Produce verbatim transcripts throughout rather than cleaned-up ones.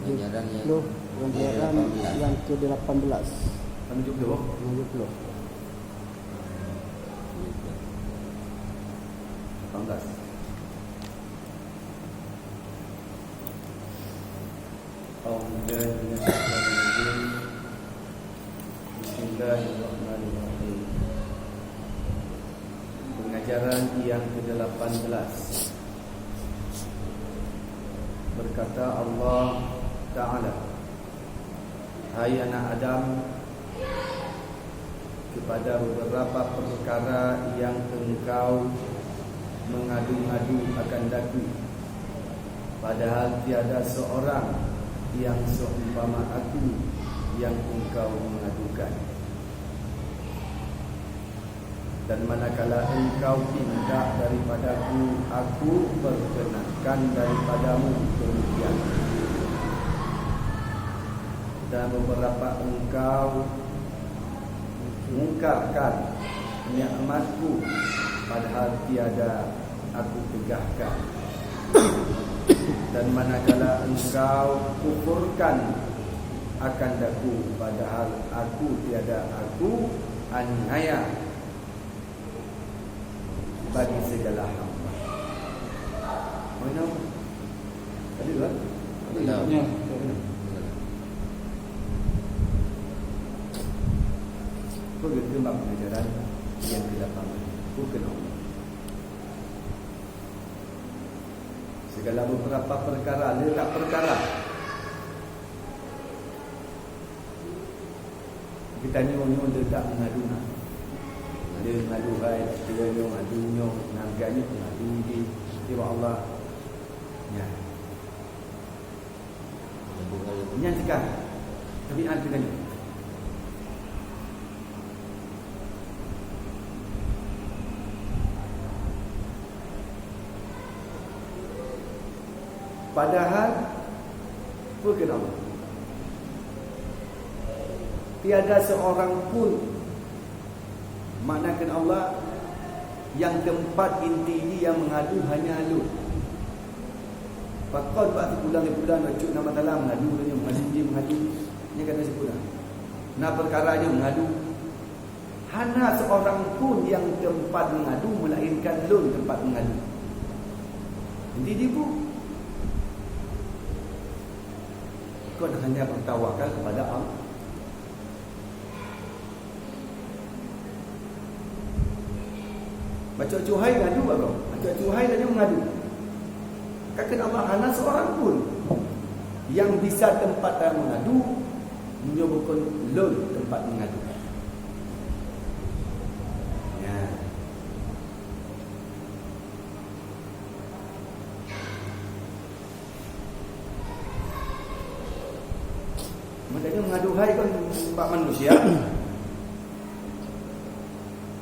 Ganjaran yang ploh, ganjaran ke-delapan belas. Yang ke-delapan belas. Kan tujuh puluh? Tujuh puluh. Delapan belas. A'udzubillahi minasyaitonirrajim. Bismillahirrahmanirrahim. Pengajaran yang kedelapan belas. Berkata Allah Ta'ala, "Hai anak Adam, kepada beberapa perkara yang engkau mengadu-ngadu akan Aku, padahal tiada seorang yang seumpama Aku yang engkau mengadukan. Dan manakala engkau pinta daripada-Ku, Aku perkenankan daripadamu demikian. Dan beberapa engkau mungkarkan nikmat-Ku, padahal tiada Aku tegahkan. Dan manakala engkau kufurkan akan Aku, padahal Aku tiada Aku aniaya bagi segala hamba." Mana? Ada kan? Ada. Ya. Apa keumbang pengajaran yang ke-delapan? Bukan Allah. Segala beberapa perkara, letak perkara. Geutanyoe nyoe letak mengadu na. Ada mengadu hai, ada nyoe mengadu nyoe, naga nyoe mengadu di, di Allah. Ya. Nyan cekah. Tabiat geutanyoe. Padahal, peue kheun Allah? Tiada seorang pun, makna kheun Allah, nyang teumpat inti jih nyang mengadu hanya Lôn. Pakon bak sipulan-sipulan bacut na masalah mengadu, mengadu, mengadu. Nyan kata sipulan. Na peukara nyoe mengadu. Hana seorang pun nyang teumpat mengadu, melainkan Lôn teumpat mengadu. Jadi, ibu, kon hanya bertawakal kepada Allah. Bacut-bacut hai ngadu, bacut-bacut hai laju mengadu. Ka kheun Allah, hana seorang pun nyang bisa teumpat mengadu, meunyoe bukon Lôn teumpat mengadu. Ya. Makanya mengadu hai kan bak manusia.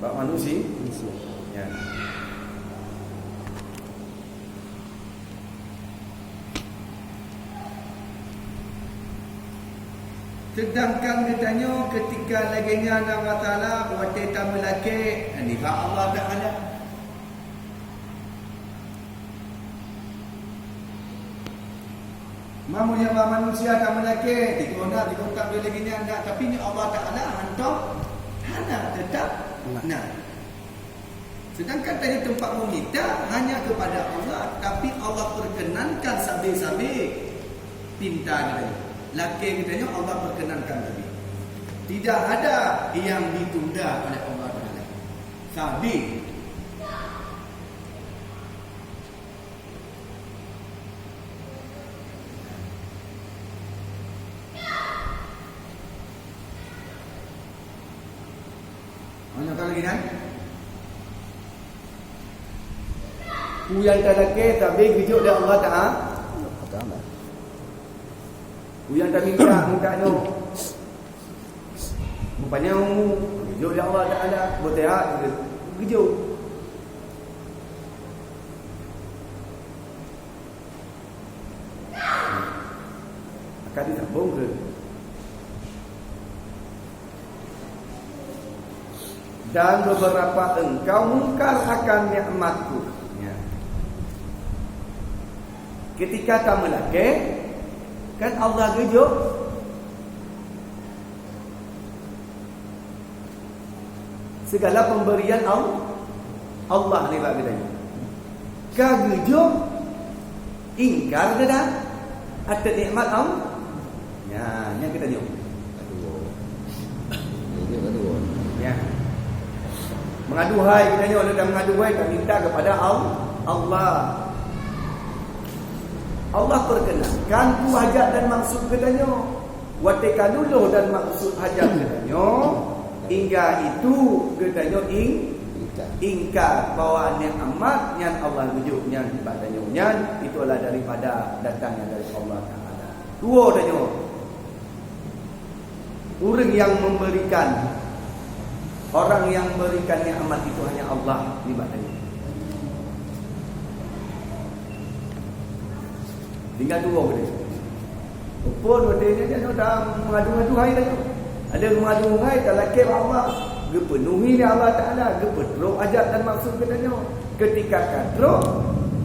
Bak manusia. Manusia. Ya. Sedangkan geutanyoe ketika lagèe nyan na masalah, watèe tameulakèe, nibak Allah Taala. Meunyoe bak manusia tameulakèe, tiga na, tiga tak boleh lagèe nyan, tapi nyoe Allah Taala hantom hana, tetap na. Sedangkan tadi teumpat meumita hanya kepada Allah, tapi Allah perkenankan sabe-sabe pinta geutanyoe. Lakèe geutanyoe Allah perkenankan sabe. Tidak ada yang ditunda oleh Allah Taala. Sabe. Mana kali kan? Peue nyang talakèe sabe geujok lé Allah Taala. Peue nyang taminta, minta nyoe. Meupanyang umu, geujok lé Allah Taala. Beuseuhat, geujok. Akan disambung keu, "Dan beberapa engkau mungkar akan nikmat-Ku." Ya. Ketika tameulakèe, Kan Allah geujok segala pemberian Al-, Allah nibak geutanyoe. Ka geujok ingkar geutanyoe atas nikmat Allah. Nyan, nyan geutanyoe. Aduh. Ini aduh. Ya. Mengaduhai geutanyoe, dan mengaduhai ka minta kepada Al-, Allah. Allah perkenankan peue hajat dan maksud geutanyoe. Watée ka lulus dan maksud hajat geutanyoe, hingga itu geutanyoe ing-, ingkar bahwa nikmat nyang Allah geujok nyan bak tanyoe nyan, itu adalah daripada datangnya dari Allah Taala. Dua tanyoe. Ureuëng yang memberikan, orang yang memberikan nikmat itu hanya Allah nibak tanyoe. Tinggai dua geude. Upon watée nyan, nyan dah mengadu-ngadu hai tanyoe. Ada mengadu hai talakée bak Allah, geupenuhi lé Allah Taala, geupeutrok hajat dan maksud geutanyoe. Ketika ka trok,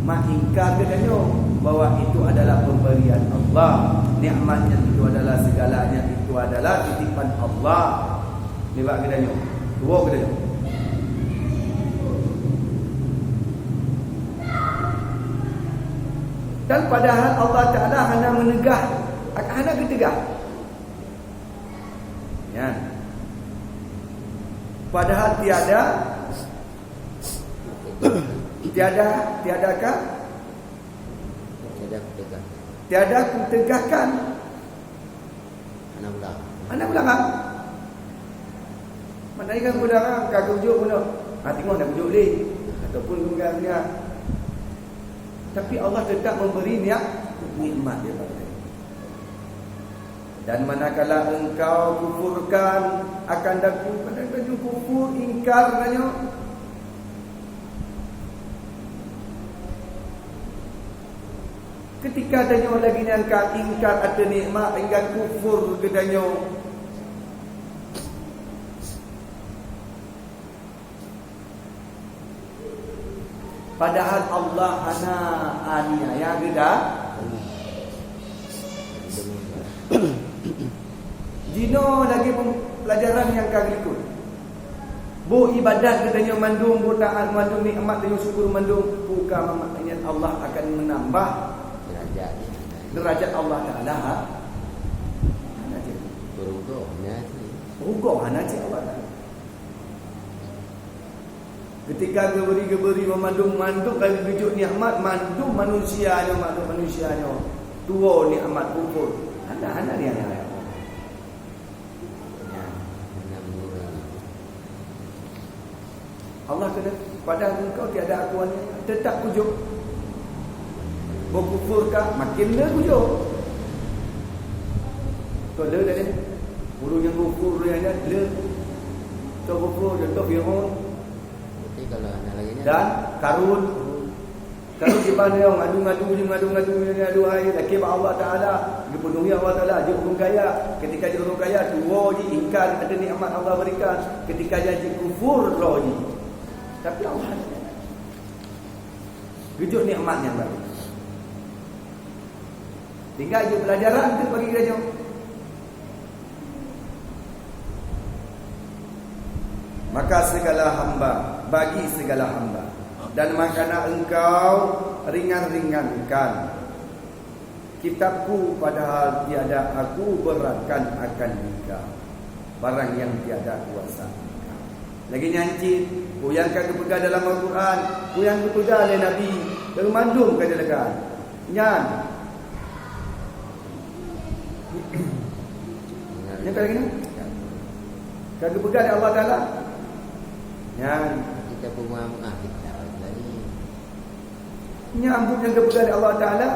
maka ingkar geutanyoe bahwa itu adalah pemberian Allah. Nikmat nyan itu adalah segalanya, itu adalah titipan Allah. Nibak geutanyoe. Dua geutanyoe. Dan padahal Allah Taala hana meunegah, hana geuteugah. Nyan. Padahal tiada, tiada, tiada ka, Tiada kuteugah. Tiada kuteugahkan. Hana ulang. Hana ulang, ah. Mana ingat ulang, ah, ka geujok pun. Ah, tengok nak geujok lé. Ataupun geujok. Tapi Allah tetap memberi niat, nikmat dia pada kita. Dan manakala engkau kufurkan akan daku, pada daku kufur, ingkar tanyoe. Ketika tanyoe lagi nyan ka ingkar ateueh nikmat, hingga kufur geutanyoe. Padahal Allah hana aniaya geuda-, jinoe lagée pem-, pelajaran nyang ka geulikot. Boh ibadat geutanyoe mandum, boh taat mandum, nikmat tanyoe syukur mandum, bukan makna nyan Allah akan menambah derajat, derajat Allah Taala, ha? Hana cit. Rugoe hana cit. Rugoe hana cit Allah Taala. Ketika geubri-geubri mandum, mandum lagée geujok nikmat, mandum manusia nyoe, mandum manusia nyoe tuwoe nikmat kufur. Hana, hana dia yang lain. Ya, hana mengurangi. Allah kena, padahal engkau tiada aku aniaya, tetap kujok. Beukufur ka, makin le kujok. Kau le dah deh. Ureuëng nyang kufur le aniaya, le. Kau kufur, contoh Fir'aun. Tapi kalau ada lagi ni. Dan Karun. Karun kiban dia ngadu-ngadu, ngadu-ngadu, ngadu hai, lakée bak Allah Taala, geupenuhi Allah Taala, jeuet ureuëng kaya. Ketika jeuet ureuëng kaya, tuwoe jih ingkar ateueh nikmat Allah berikan. Ketika jih kufur droe jih. Tapi Allah geujok nikmat nyang baru. Tinggai jih pelajaran tu bagi geutanyoe. Maka segala hamba, bagi segala hamba, dan maka na engkau ringan-ringankan kitab-Ku, padahal tiada Aku beratkan akan engkau barang nyang tiada kuasa engkau. Lagée nyan cit, peue nyang ka geupeugah dalam Al-Quran, peue nyang geupeugah lé Nabi, banmandum ka jeuet lagée nyan. Nyan ka lagée nyan. Ka geupeugah lé Allah Taala. Nyan. Kita pun maaf, kita lagi. Nyan buet nyang geupeugah lé Allah Taala,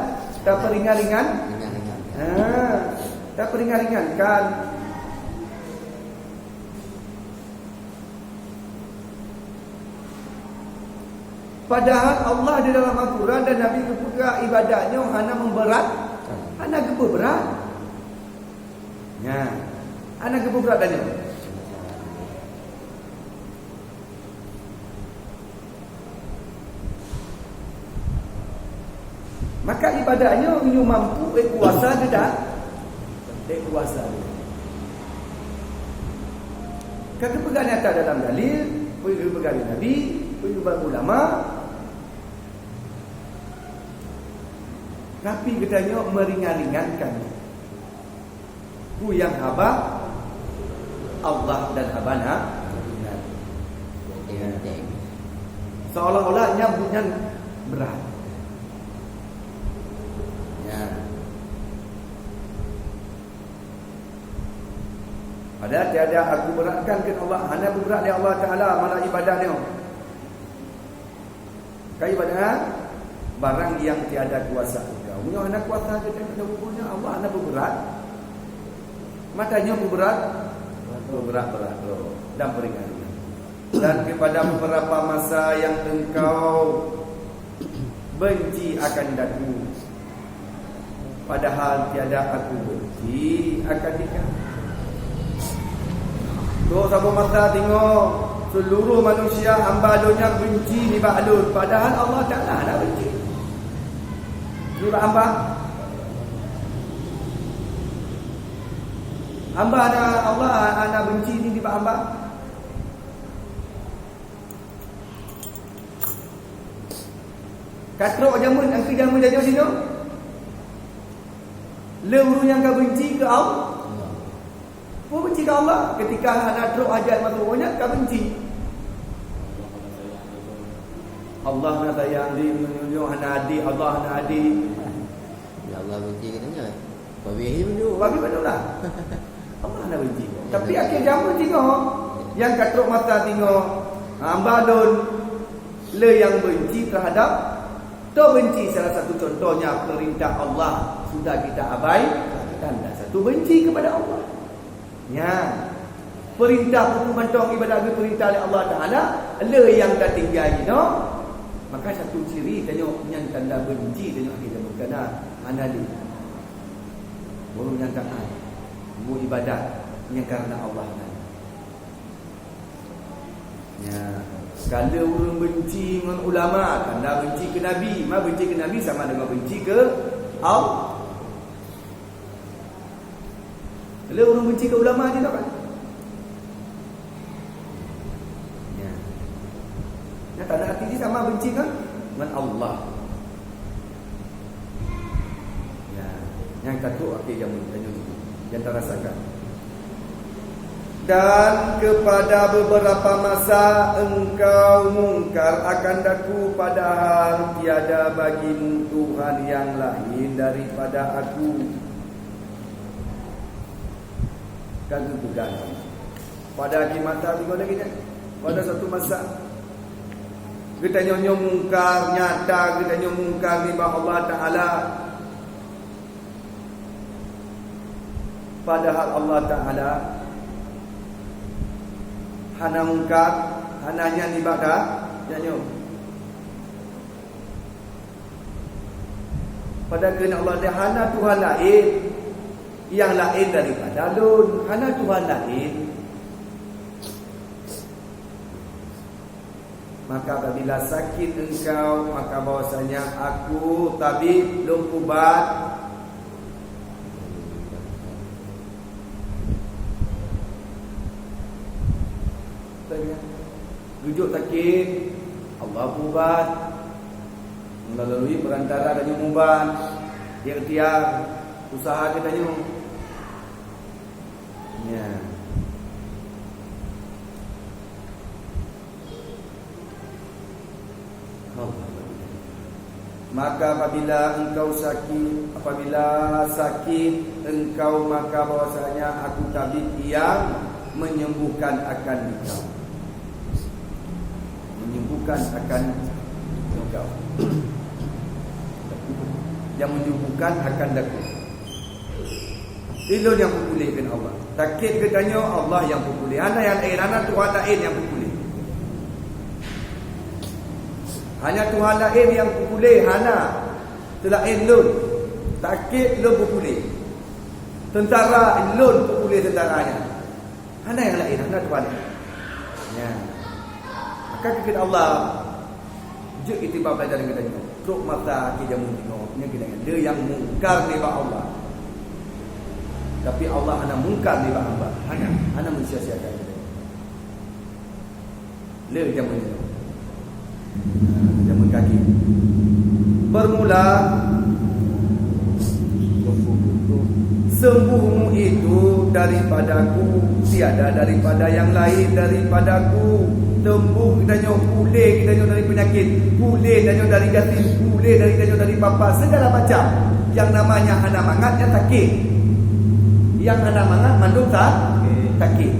tapeuringan-ringan. Ringan-ringan. Ha, tapeuringan-ringankan. Padahal Allah di dalam Al-Quran dan Nabi geupeugah ibadat nyoe hana meuberat, hana geupeuberat. Nya, hana geupeuberat tanyoe. Maka ibadat nyoe, nyoe mampu, eh, kuasa geuda-, Kuasa. Ka geupeugah nyata dalam dalil, peue geupeugah lé Nabi, peue geupeugah ulama. Tapi geutanyoe meuringan-ringankan peue nyang haba Allah dan haba Na-, Nabi. Seolah-olah nyan, nyan berat. Ya. Padahal tiada aku beratkan keu Allah, hana berat lé Allah Taala malah ibadat nyoe. Ka ibadat barang yang tiada kuasa engkau. Meunyoe hana kuasa kita pada hukumnya, Allah hana berat. Mata nyoe berat, berat-berat loh dan peringat-ingat. Dan kepada beberapa masa yang engkau benci akan daku, padahal tiada aku benci akan dika. Trok saboh masa tingoe seluruh manusia hamba Lôn nyan benci nibak Lôn, padahal Allah Taala hana benci nibak hamba. Hamba hana, Allah hana benci nibak hamba. Ka trok jameun, nyang keu jameun tanyoe sinoe. Le ureueng nyang ka benci keu Allah. Peue benci keu Allah? Ketika hana trok hajat masa nyan ka benci. Allah na sayang di meunyoe hana adil, Allah hana adil. Ya Allah benci keu tanyoe. Babi akhé meunyoe. Babi meunyoe lah. Allah hana benci. Tapi akhé jameun tingoe, nyang ka trok masa tingoe, hamba Lôn le nyang benci terhadap, to benci salah satu contohnya perintah Allah sudah kita abai, dan dah satu benci kepada Allah. Nyan. Perintah huköm mantong ibadat geupeurintah lé Allah Taala, le nyang tatinggai jinoe, maka satu ciri tanyoe nyan tanda benci tanyoe akhé jameun kana hana lé. Ureueng nyang taat, meuibadat nyang karena Allah nyan. Nya, kala ureueng benci ngon ulama, tanda benci keu Nabi, ma benci keu Nabi sama dengan benci keu Allah. Lé ureueng benci keu ulama jinoe kan? Ya. Nyang tanda hati jih sama benci kan? Ngon Allah. Ya. Nyang takot akhé jameun tanyoe nyang tarasakan. Dan kepada beberapa masa engkau mungkar akan daku, padahal tiada bagimu Tuhan yang lain daripada Aku. Ka geupeugah pada di mata tiga lagi nyan. Pada satu masa, geutanyoe nyoe mungkar, nyata geutanyoe mungkar nibak Allah Taala. Padahal Allah Taala hana mungkar, hana nyan nibak tanyoe. Padahai kheun Allah, "Hana Tuhan laén nyang laén daripada Lôn, hana Tuhan laén." Maka apabila sakit engkau, maka bahwasanya Aku tabib, Lôn ubat. Geujok sakét, Allah ubat. Melalui perantara tanyoe mubat, ikhtiar, usaha geutanyoe. Ya. Maka apabila engkau sakit, apabila sakit engkau, maka bahwasanya Aku tabib yang menyembuhkan akan engkau. Menyembuhkan akan engkau. Yang menyembuhkan akan daku. Ilôn nyang peupuléh kheun Allah. Sakét geutanyoe Allah nyang peupuléh. Hana nyang laén, hana Tuhan laén nyang peupuléh. Hanya Tuhan laén nyang peupuléh, hana. Seulaén Lôn. Sakét Lôn peupuléh. Tentara Lôn peupuléh tentara nyan. Hana nyang laén, hana Tuhan. Ya. Maka keu Allah, jeuet itiba belajar ngon tanyoe. Trok masa akhé jameun nyoe, nyan keunan le nyang mungkar nibak Allah. Tapi Allah hana mungkar nibak hamba. Hana, hana meusia-siakan. Le jameun nyoe. Jameun kaki. Bermula, sungguhmu itu daripadaku, tiada daripada yang lain daripadaku. Teumbôh geutanyoe, pulé geutanyoe dari penyakit, pulé tanyoe dari gasien, pulé dari tanyoe dari papa, segala macam. Yang namanya hana mangat, nyan sakét. Nyang hana mangat mandum sa-, sakét.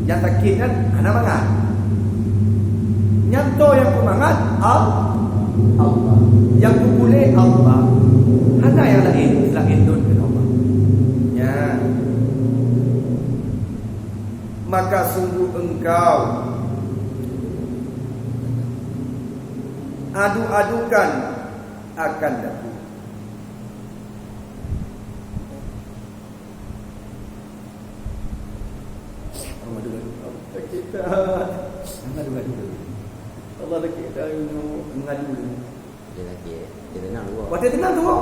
Nyang sakét nyan hana mangat. Nyang toe nyang peumangat, Al-, Allah. Nyang peupulé, Allah. Hana nyang laén selaén Lôn kheun Allah. Nyan. Maka sungguh engkau adu-adukan akan daku. Mengadu-ngadu. Sakét that. Mengadu-ngadu. Allah sakét that, mengadu. Dia sakét, dia tenang dua. Watèe tenang dua.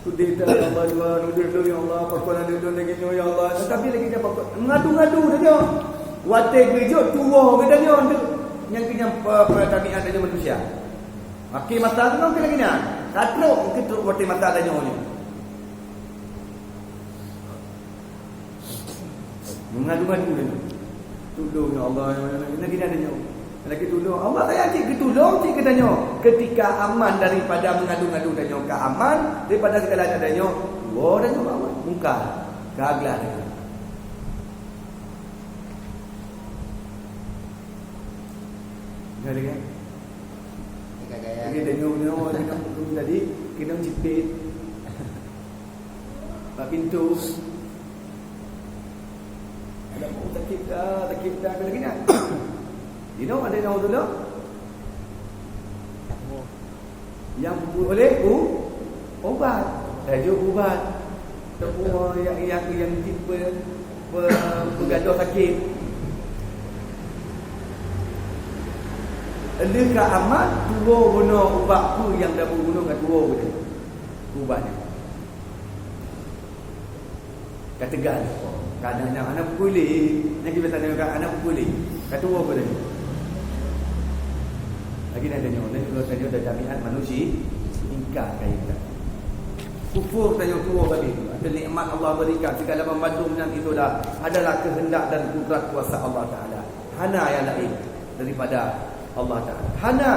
Tudeh that Allah dua, tudeh lôn, ya Allah, pakon ada lôn lagèe nyoe, ya Allah. Tapi lagèe nyan pakon. Mengadu-ngadu saja. Watèe geujok tuwoe geutanyoe tu. Nyang keu nyang pe-, pe-, tabiat dari manusia. Makin masa tu makin lagèe nyan. Ka trok, makin trok watèe masa tanyoe nyoe. Mengadu-ngadu dia. Tulông, ya Allah, ya Allah, ya Allah. Lagi dia tanya. Lagi tulông. Allah sayang cit geutulông cit geutanyoe. Ketika aman daripada mengadu-ngadu tanyoe, ka aman daripada segala tanyoe, dua tanyoe aman. Mungkar. Ka glah tanyoe. Dengar dengar. Gaya-gaya. Lagi tanyoe, tanyoe, tanyoe tadi, kena jepit. Bak pintu. Ada mau sakét dah, sakét dah, kena gini. Di mana ada yang dulu? Yang boleh u-, ubat. Tajuk ubat. Tepuk yang, yang, yang tipe pe-, peugadôh sakét. Lheueh ka aman, tuwoe bunoe ubat peue nyang tabu bunoe ka tuwoe bunoe. Ubat nyan. Ka teuga. Kadang nyang hana peupuléh, nyang biasa nyoe ka hana peupuléh. Ka tuwoe peupuléh. Lagi na tanyoe, na tanyoe dari tabiat manusia, ingkar kaya. Kufur tanyoe tuwoe tadi. Ada nikmat Allah berikan, segala membantu nyan itulah adalah kehendak dan kudrat kuasa Allah Taala. Hana nyang laén daripada Allah Taala. Hana.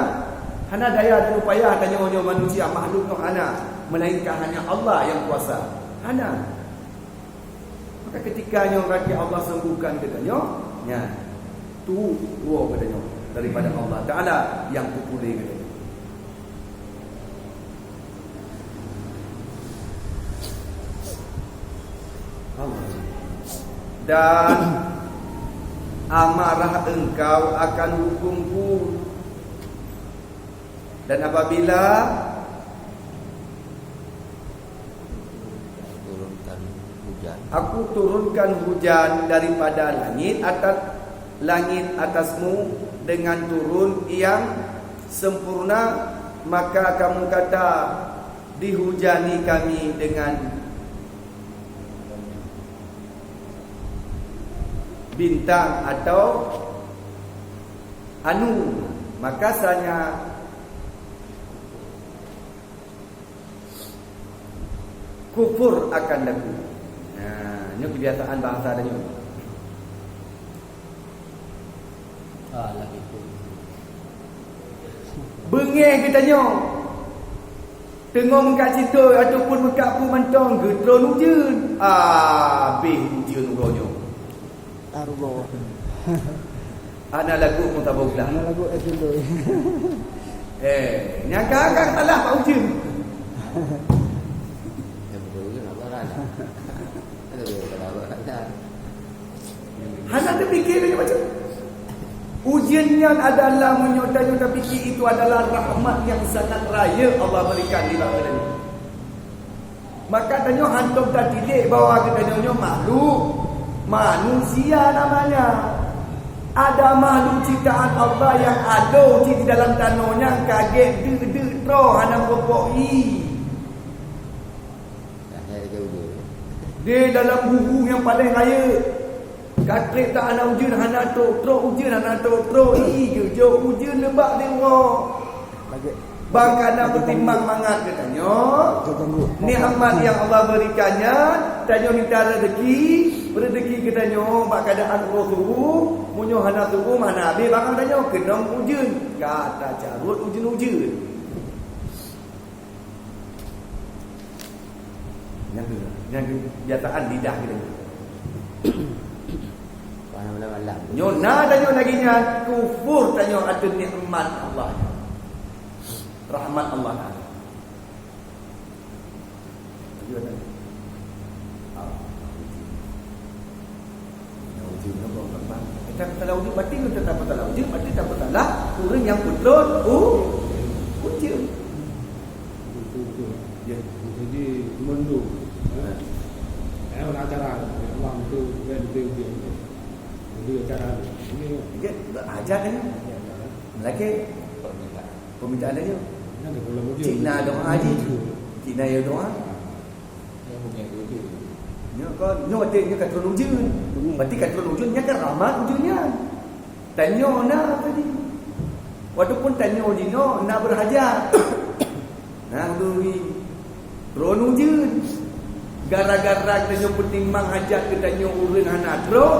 Hana daya dan upaya tanyoe nyoe manusia, makhluk nyoe hana, melainkan hanya Allah nyang kuasa. Hana. Maka ketika nyoe kaki Allah sembuhkan geutanyoe, nyan, tu dua geutanyoe daripada Allah Taala nyang peupuléh geutanyoe. Dan amarah engkau akan hukum-Ku. Dan apabila Turunkan hujan. Aku turunkan hujan daripada langit atas, langit atasmu dengan turun yang sempurna, maka kamu kata, "Dihujani kami dengan bintang atau anu," maka sanya kufur akan daku. Nah, nyoe kebiasaan bahasa tanyoe. Ah, lagi tu. Beungéh geutanyoe. Teungoh meukat sitôi ataupun meukat peue mantong geutron ujeuen. Ah, abéh ujeuen uroe nyoe. Arulo. Ana lagu pun tabong lah. Ana lagu S L doi. Eh, nyang ka, ka salah Pak Ujeuen. Yang betul Ujeuen apa kan? Ada dia salah apa kan? Hana teupikir lagi macam. Ujeuen nyan adalah meunyoe tanyoe tapikir itu adalah rahmat yang sangat raya Allah berikan di bangsa ini. Maka tanyoe hantom tatilék bahwa geutanyoe nyoe makhluk manusia namanya. Ada makhluk ciptaan Allah nyang ado cit di dalam tanoh nyang ka gét deuk-deuk troh hana meupok ie. Dah, dah, dah, dah. Di dalam gubée nyang paleng rayeuk, ka treb that hana ujeuen, hana trok, trok ujeuen, hana trok, trok ie geujok ujeuen leubak deungoe. Bang kana peutimang mangat geutanyoe, nikmat nyang Allah beurikan nyan, tanyoe minta rezeki, rezeki geutanyoe bak keuadaan uroe suboh, meunyoe hana suboh, hana habéh barang tanyoe, keunong ujeuen, ka tacarot ujeuen-ujeuen. Nyang tu, nyang tu biasaan lidah kita ni. Malam-malam. Nyoe na tanyoe lagée nyan, kufur tanyoe ateueh nikmat Allah. Rahmat Allah Taala. Tujuan tadi. Ah. Nyang ujeuen nyoe kon teuma. Kita tapeutala ujeuen, berarti kita tapeutala ujeuen, berarti tapeutala ureueng nyang peutrok u-, ujeuen. Betul, betul. Ya. Jadi, mandum. Ha. Eh, nak acara. Allah tu, dia, dia, dia, dia. Jadi, acara tu. Ini. Dia belajar ni. Lagi. Permintaan dia. Nak ke dalam ujeuen. Cina doa je. Cina ya doa. Nyoe kon, nyoe watée nyoe ka turun ujeuen. Berarti ka turun ujeuen, nyan kan rahmat ujeuen nyan. Tanyoe na tadi. Walaupun tanyoe jinoe na beurhajat. Na duri. Turun ujeuen. Gara-gara tanyoe peutimang hajat geutanyoe ureueng hana trok,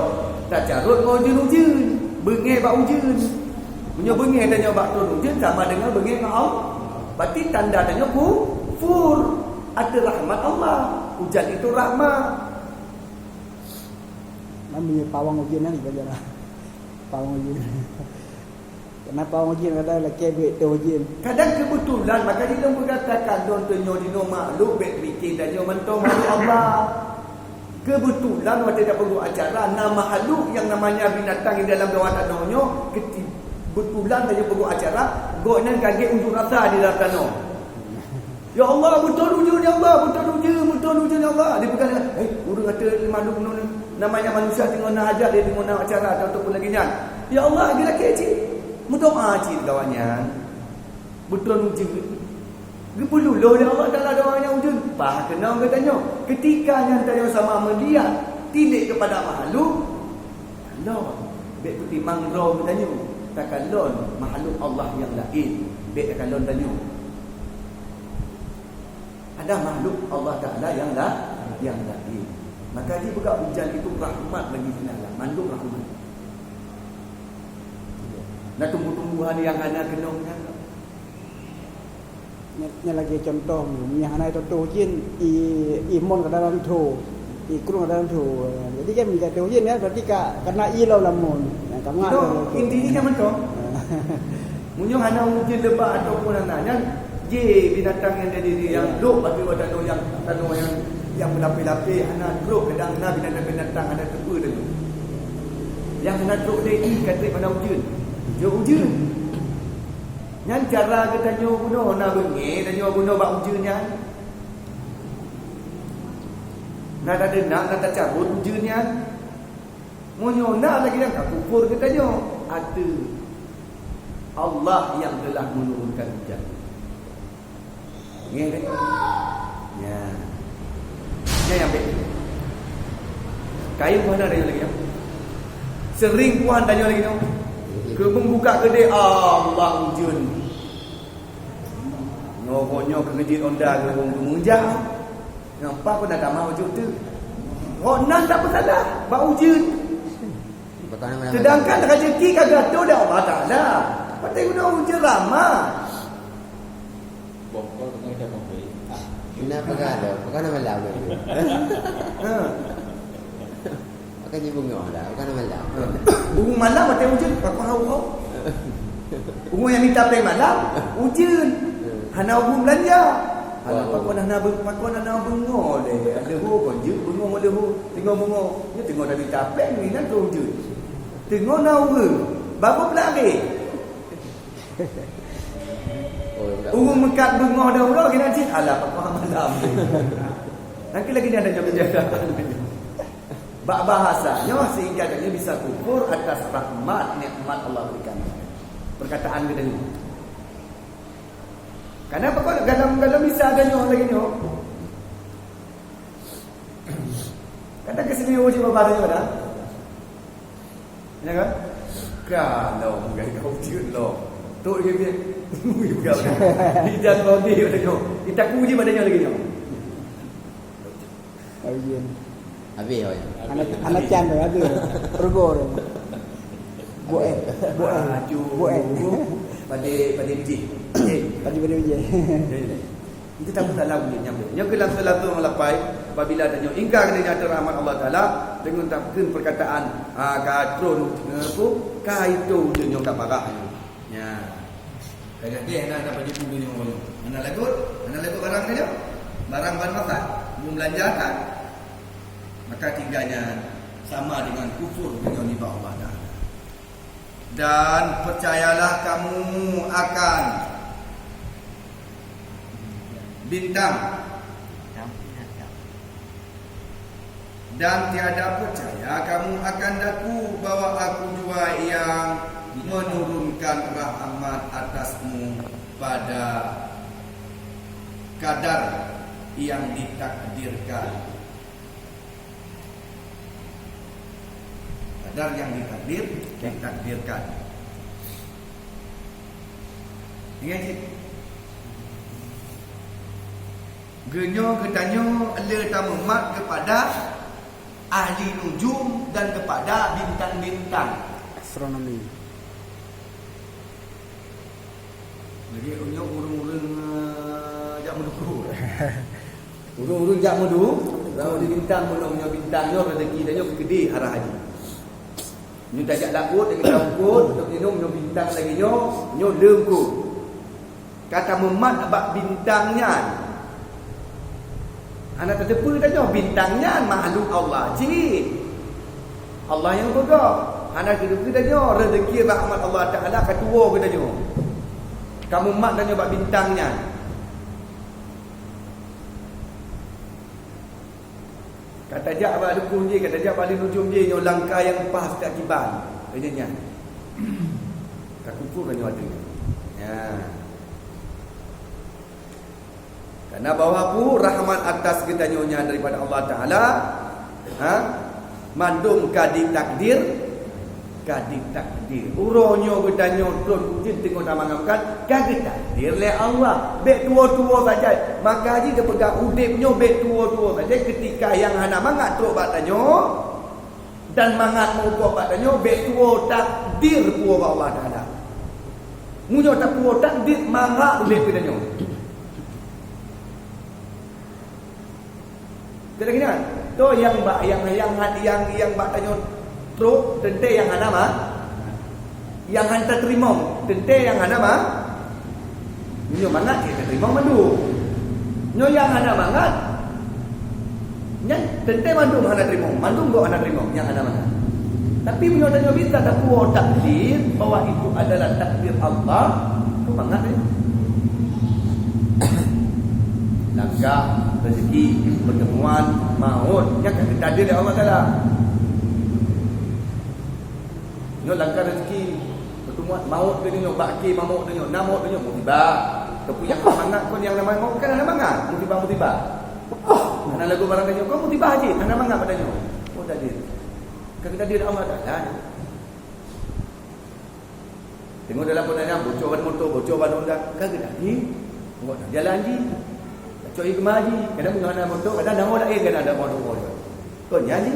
tacarot ngon ujeuen-ujeuen. Beungéh bak ujeuen. Meunyoe beungéh tanyoe bak turun ujeuen sama deungon beungéh ngon Allah. Berarti tanda tanyoe kufur ateueh rahmat Allah. Ujan itu rahmat. Namanya pawang ujeuen kan ibarat pawang ujeuen. Kenapa pawang ujeuen kadang lakée buet teuh ujeuen? Kadang kebetulan, maka di lôn peugah takalon tanyoe jinoe makhluk, bék pike tanyoe mantong makhluk Allah. Kebetulan watée tapeubuet acara, na makhluk yang namanya binatang di dalam bawah tanoh nyoe, keti-, kebetulan tanyoe peubuet acara, gobnyan ka gét unjuk rasa di dalam tanoh. "Ya Allah, beutôi ujeuen, ya Allah, beutôi ujeuen, beutôi ujeuen, ya Allah." Dia peugah, "Eh, ureueng kata makhluk nyoe, namanya manusia, teungoh na hajat, dia teungoh na acara, ataupun lagée nyan. Ya Allah, geulakée cit. Meudoa cit gawat nyan. Beutôi ujeuen." Geupeululôh lé Allah Taala doa nyang ujeuen. Paih keunong geutanyoe. Keutika nyan tanyoe sama meulihat, tilék keupada makhluk, kalon, bék peutimang droe geutanyoe. Takalon makhluk Allah nyang laén, bék takalon tanyoe. Ada makhluk Allah Taala nyang la-, nyang laén. Maka jipeugah ujan itu rahmat bagi sinalah, mandum rahmat. Na tumbuh-tumbuhan nyang hana keunong nyan. Nyan, nyan lagée contoh, meunyoe hana teutoh ujeuen, i, i mon ka dalam tho, i krueng ka dalam tho. Jadi kan meunyoe teutoh ujeuen kan, berarti ka, ka na ie lom lam mon. Nah, ka mangat. Itu lom lam tho. Intinya kan beutôi. Meunyoe hana ujeuen leubeh ataupun hana nyan, jih binatang nyang jadi, nyang lhok bak tanoh nyang, tanoh nyang, nyang meulapeh-lapeh, hana trok, kadang na binatang-binatang hana teupeue tadi. Nyang hana trok deh, i ka treb hana ujeuen. Jok ujeuen. Nyan cara geutanyoe bunoe, na beungéh tanyoe bunoe bak ujeuen nyan. Na tadeunak, na tacarot ujeuen nyan. Meunyoe na lagée nyang ka kufur geutanyoe, ateueh Allah nyang telah menurunkan hujan. Ngieng deh. Ya. Nyan nyang bék. Kayém hana tanyoe lagée nyoe. Sering puan tanyoe lagée nyoe. Keubeung buka keudè, Allah ujeuen. Nyoe, nyoe keu jeuet onda keu ureueng meunjak. Nyoe, pakon na tamah ujeuen teuh. Gobnyan tapeusalah bak ujeuen. Sedangkan rezeki ka geuatur lé Allah Taala. Patéh guna ujeuen rahmat. Bongkol kena macam bongkol. Kenapa kalau? Bukan nama lawan. Ha. Maka dia bengong lah, bukan nama lawan. Ha. Bungong malam patéh ujeuen, pakon hau-hau. Bungong nyang mita péng malam, ujeuen. Hana ujeuen beulanja. Alah, pakon hana be-, pakon hana bengong lé. Ada ho kon jeuet bengong oleh ho. Teungoh bengong. Nyoe teungoh na mita péng, ni nan keu ujeuen. Teungoh na ureueng. Baru beulari. Oh, ya, ureueng meukat beungoh dan uroe keunan cit, alah, pakon malam. Nangkeuh lagèe nyan dah jaga-jaga. Bak bahasa nyoe, sehingga dia bisa kufur atas rahmat nikmat Allah berikan. Perkataan kita ni. Kenapa kok dalam, dalam bisa ada nyoe lagi nyoe? Kadang keuseuleu cit babah tanyoe kadang. Ya kan? Ka lom, bukan kau ciut lom. Tok dia dia. Bukan. Ijaz bodi pada nyoe. Kita puji pada nyoe lagi nyoe. Habis. Habis, oh, ya. Anak, anak can tu, habis. Pergo tu. Buat, eh, buat, eh. Buat, eh. Pada, pada bijih. Pada, pada bijih. Itu tak salah bunyi nyambung. Nyang keu langsung-langsung lapai, apabila tanyoe ingkar keu nyata rahmat Allah Taala, deungon takheun perkataan, ha, ka tron, eh, apa? Ka itu nyoe ka parah nyoe. Nya. Ka jadi hana dapat jipeue nyoe. Hana lagot, hana lagot barang nyoe. Barang ban masa, belum belanjakan. Maka tiganya sama dengan kufur dengan nibak Allah Taala. Dan percayalah kamu akan bintang, dan tiada percaya kamu akan daku bahwa Aku jua yang menurunkan rahmat atasmu pada kadar yang ditakdirkan. Kadar yang ditakdir, ditakdirkan. Ingat cit? Geunyoe geutanyoe le tameumat kepada ahli nujum dan kepada bintang-bintang. Astronomi. Jadi, nyoe ureueng-ureueng, eh, jak meuduku. Ureueng-ureueng jak meudu, lalu di bintang belom nyoe bintang nyoe rezeki dan nyoe keudeh arah haji. Nyoe tajak laôt, tajak ukot, untuk minum nyoe bintang lagi nyoe, nyoe leungkot. Ka tameumat bak bintang nyan. Hana tateupeue tanyoe bintang nyan makhluk Allah cit. Allah nyang peugah. Hana tateupeue tanyoe rezeki rahmat Allah Taala ka tuwoe keu tanyoe. Ka mumat tanyoe bak bintang nyan. Ka tajak bak dukun jih, ka tajak bak ahli nujum jih, nyoe langkah nyang paih siteuk kiban. Keu nyan. Ka kufur nyoe ateueh nyan. Ya. Karena bahwa pu rahmat atas geutanyoe nyan daripada Allah Taala, ha? Mandum ka ditakdir, ka ditakdir. Uroe nyoe geutanyoe tron ujeuen teungoh tamangat, ka geutakdir lé Allah. Bék tuwo-tuwo saja. Maka jih geupeugah udeb nyoe bék tuwo-tuwo saja, keutika nyang hana mangat trok bak tanyoe, dan mangat meurumpok bak tanyoe, bék tuwo takdir puwoe bak Allah Taala. Meunyoe tapuwoe takdir, mangat udeb geutanyoe. Jadi gini kan, tu yang bak, yang, yang, yang, yang bak tanyoe trok, teuntée nyang hana ma-, nyang hana tateurimong, teuntée nyang hana ma-, nyoe mangat, ya, tateurimong mandum. Nyoe nyang hana mangat, nyan teuntée mandum hana teurimong, mandum gob hana teurimong, nyang hana mangat. Tapi meunyoe tanyoe bisa tapuwoe takdir bahwa itu adalah takdir Allah, tu mangat, ya. Langkah, rezeki, pertemuan, maut, nyan ka geutakdir lé Allah Taala. Nyoe langkah rezeki, pertemuan, maut geutanyoe, bak akhé maut geutanyoe, na maut geutanyoe, musibah. Tapi nyang mangat kon nyang na maut, kan hana mangat, musibah-musibah. Hana lagoe barang geutanyoe, kon musibah jih, hana mangat bak tanyoe. Oh, takdir. Ka geutakdir lé Allah Taala. Tengok dalam peunayan, bocor ban moto, bocor ban Honda, ka geutanyoe. Tengok jalan jih. Cok hikmah jih. Kadang meunyoe hana moto, kadang nama laén kadang ada moto. Kon nyan jih.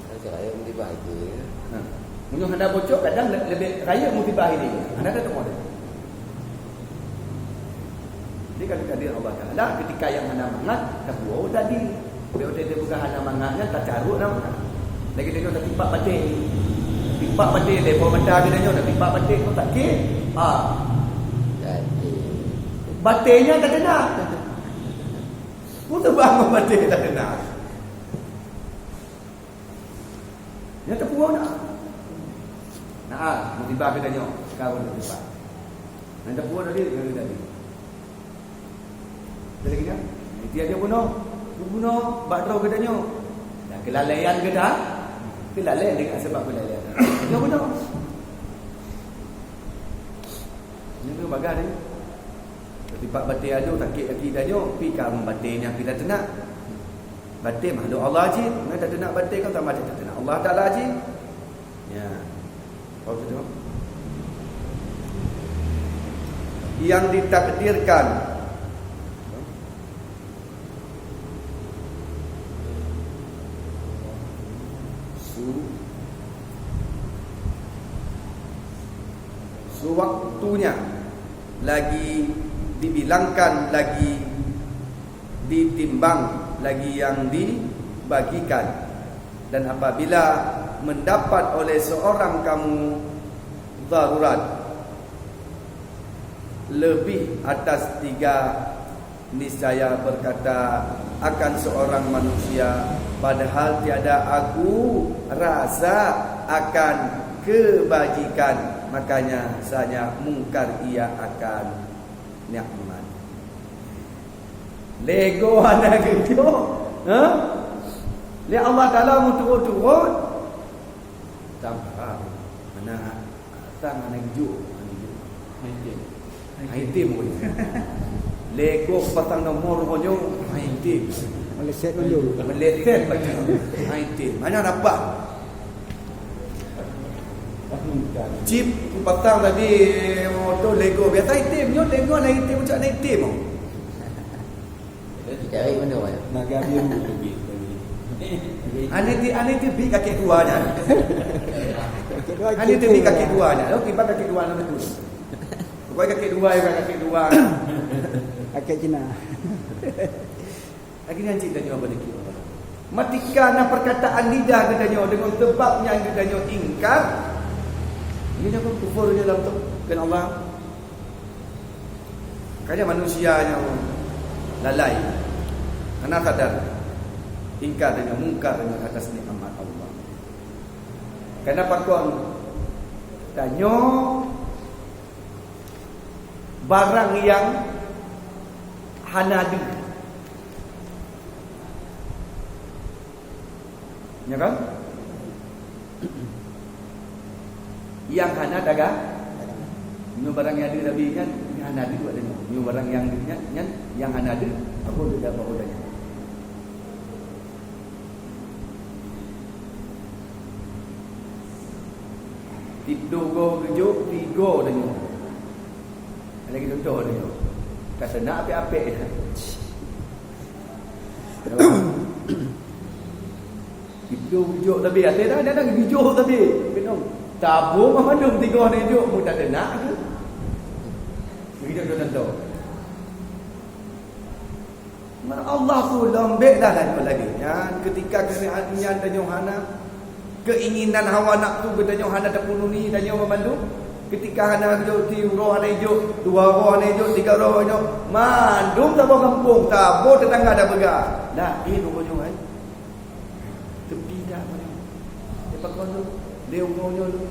Ada rayeuk musibah itu, ya. Ha. Meunyoe hana bocor, kadang le-, leubeh rayeuk musibah ini. Hana ada teumon. Jadi, kalau tadi Allah Taala, ketika nyang hana mangat, tapuwoe tadi. Bila udah dia bukan hana mangat, kan tacarok nama. Lagi tengok tatipak baté. Tipak baté, leubeh mata kita nyoe, tatipak baté pun sakit. Ha. Jadi. Baté nyan tak kena. Pun tu bangun baté tak kena. Nyan tapuwoe na. Nah, ah, musibah geutanyoe, sekarang musibah. Nyan tapuwoe tadi, nyan tadi. Ada lagi nyan? Nanti ada bunoe, bunoe bak droe geutanyoe. Dan keulalaian geuta, keulalaian dengan sebab keulalaian. Dia bunoe. Nyan tu bagah tadi. Tipak baté adoe sakét kaki tanyoe, pi ka baté nyang kita teunak. Batée makhluk Allah jih. Nah, tateunak batée kan sama ada tateunak Allah Taala jih. Ya. Faham tu? Yang ditakdirkan su-, sewaktunya lagi dibilangkan, lagi ditimbang, lagi yang dibagikan. Dan apabila mendapat oleh seorang kamu darurat lebih atas tiga, niscaya berkata akan seorang manusia, padahal tiada aku rasa akan kebajikan, makanya sanya mungkar ia akan nikmat. Lego hana geujok, ha? Lé Allah Taala meuturot-turot. Tampak mana sang hana geujok, hana geujok. Hana item pun. Lego pasang nomor pun nyoe, hana item. Meleset dulu. Meleset macam hana item. Mana dapat? Chip kupasang tadi moto Lego biasa item, nyoe Lego lain item, macam lain item. Cari mana, Wan? Naga biru lebih. Ane ti, ane ti bi kaki dua nya. Ane ti bi kaki dua nya. Lo kiban kaki dua nama tu. Pokoknya kaki dua ya, kaki dua. Kaki Cina. Lagi nyan cit tanyoe bak dikit. Matika na perkataan lidah geutanyoe deungon sebab nyang geutanyoe ingkar, nyoe nyang kufur nyoe lam tu keu Allah. Makanya manusia nyang lalai, hana sadar, ingkar tanyoe, mungkar tanyoe atas nikmat Allah. Karena pakon tanyoe barang nyang hana deuh. Ya kan? Nyang hana dagang. Nyoe barang nyang deuh Nabi nyan, nyang hana deuh buat nyoe. Nyoe barang nyang deuh nyan, nyan nyang hana deuh, apa deuh dah bawa dah nyan. Tiga go geujok, tiga dah nyoe. Lagi contoh dah nyoe. Ka seunak apek-apek. Tiga geujok tapi, ada dah, ada dah geujok tapi. Kenong. Tabung apa dong tiga ni jok, mudah denak ke? Begitu contoh. Mana Allah tu lom bek dah lalu lagi. Nyan ketika keuneuk nyan tanyoe hana, keinginan hawa nafsu geutanyoe hana teupenuhi tanyoe meumandum. Ketika hana jok, tiga uroe hana jok, dua uroe hana jok, tiga uroe hana jok, mandum saboh gampông, saboh tetangga dah peugah. Nah, ini uroe nyoe, eh. Tepi dah mana? Dia pakai tu. Dia umurnya tu.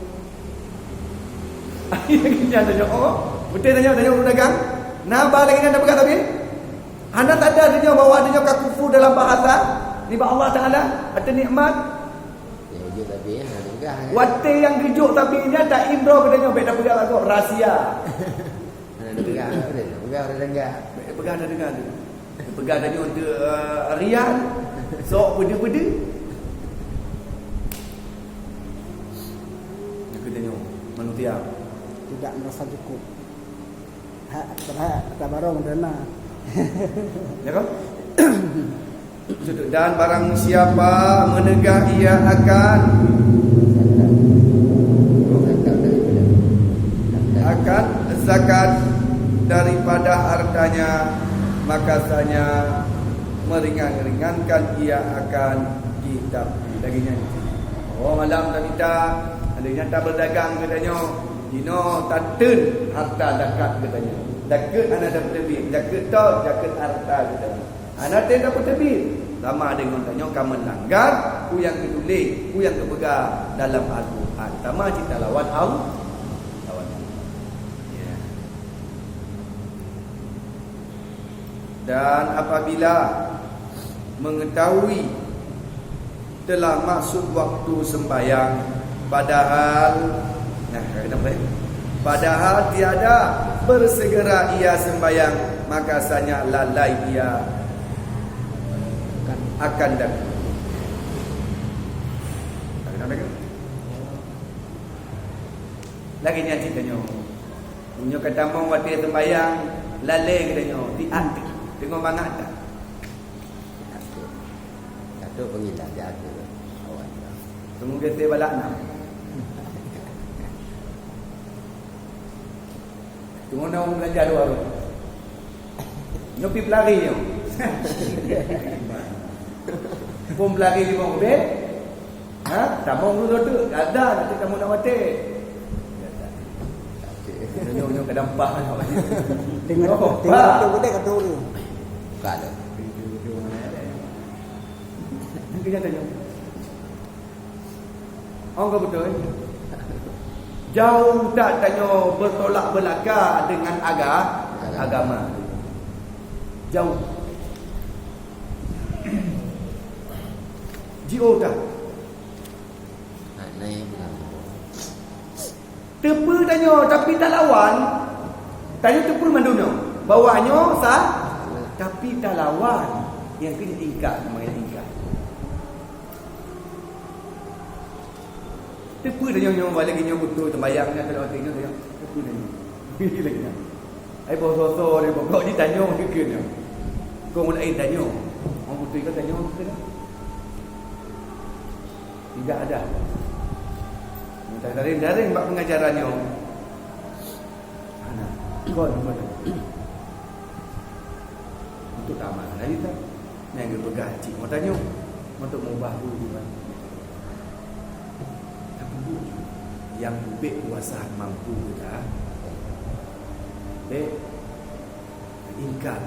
Akhirnya tanya, oh, betul tanya, tanya ureueng dagang. Nah, bah lagi nak pegang tapi. Hana sadar dia bahwa dia ka kufur dalam bahasa nibak Allah Taala, atau nikmat. Ya, ujung tapi, ha, dia pegang, ya. Watèe nyang geujok tapi nya tak indro geutanyoe, bèk tapeugah lagoe rahsia. Hana tapeugah, hana tapeugah, hana tapeugah. Bèk tapeugah, hana tapeugah tu. Tapeugah tanyoe tu, eh, rian, sok peude-peude. Nyang keu tanyoe manusia. Tidak merasa cukup. Hak, berhak, tak barong dana. Ya kan? Dan barang siapa menegah ia akan, akan zakat daripada hartanya, maka sanya meringan-ringankan ia akan kitab. Lagi nyan. Oh, malam tak minta, ada nyata berdagang geutanyoe. Dinoe tateun harta zakat geutanyoe. Zakat hana tapeuteubiet, zakat tol, zakat harta geutanyoe. Hana teuka peuteubiet, sama deungon tanyoe ka meulanggar peue nyang geutuléh, peue nyang geupeugah dalam Al-Quran. Sama cit talawan Allah. Lawan Allah. Ya. Dan apabila mengetahui telah masuk waktu sembahyang, padahal, nah, kenapa, eh? Padahal tiada bersegera ia sembahyang, maka sanya lalai ia. Kan. akan datang. Lagi nyan cit tanyoe. Meunyoe ka tamong watée sembahyang, lalée geutanyoe, di ateueh, teungoh mangat that. Satu, satu pengilang di ateueh. Awak ni. Teungoh geusé balak nam. Teungoh na ureuëng beulanja luwa rot. Nyoe pi pelari nyoe. Phon pelari limong ubé. Ha? Tamong dulu tu. Ada nanti kamu nak mati. Nyoe, nyoe kadang pah. Tengok, oh, tengok bah. Tu boleh kata orang. Bukan tu. Mungkin kata nyoe. Oh, enggak betul. Jauh that tanyoe bertolak belakang dengan aga-, agama. Jauh. Jiôh that. Teupeu tanyoe, tapi talawan. Tanyoe teupeu mandum nyoe. Bahwa nyoe sa-, tapi talawan. Nyang keuh ingkar, namanya ingkar. Teupeu tanyoe nyoe, lagi nyoe beutôi, sembahyang nyan, kalau hati nyoe, teupeu tanyoe. Lagi nyan. Ai boh soe-soe ni, pokok ni tanyoe keu nyoe. Kong laén tanyoe. Orang beutôi ka tanyoe keu nyoe. Tidak ada. Minta garing-garing bak pengajaran nyoe. Hana. Kon, kon. Untuk tamat lagi kan. Nyang geupeugah cit mau tanyoe. Untuk mubah dulu kan. Tapi bu, yang ubek kuasa mampu kita. Bek. Ingkar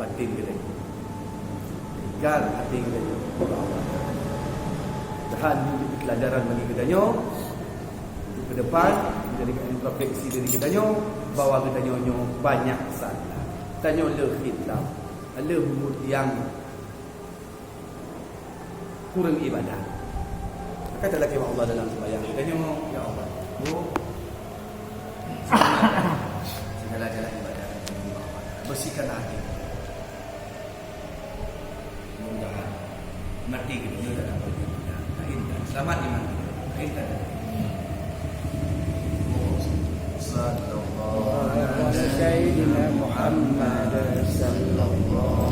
batin geutanyoe. Ingkar batin geutanyoe. Tuhan memberi pelajaran bagi geutanyoe untuk ke depan, menjadikan introspeksi diri geutanyoe bahwa geutanyoe nyoe banyak salah. Tanyoe le khilaf, le buet nyang kurang ibadah. Maka talakée bak Allah dalam sembahyang. Tanyoe, "Ya Allah, bu, segala jalan ibadah, bersihkanlah hati." Mudah-mudahan mati kita dalam perjalanan. Lain kan? Selamat iman kita. Lain kan? Sallallahu alaihi wasallam. Sayyidina Muhammad sallallahu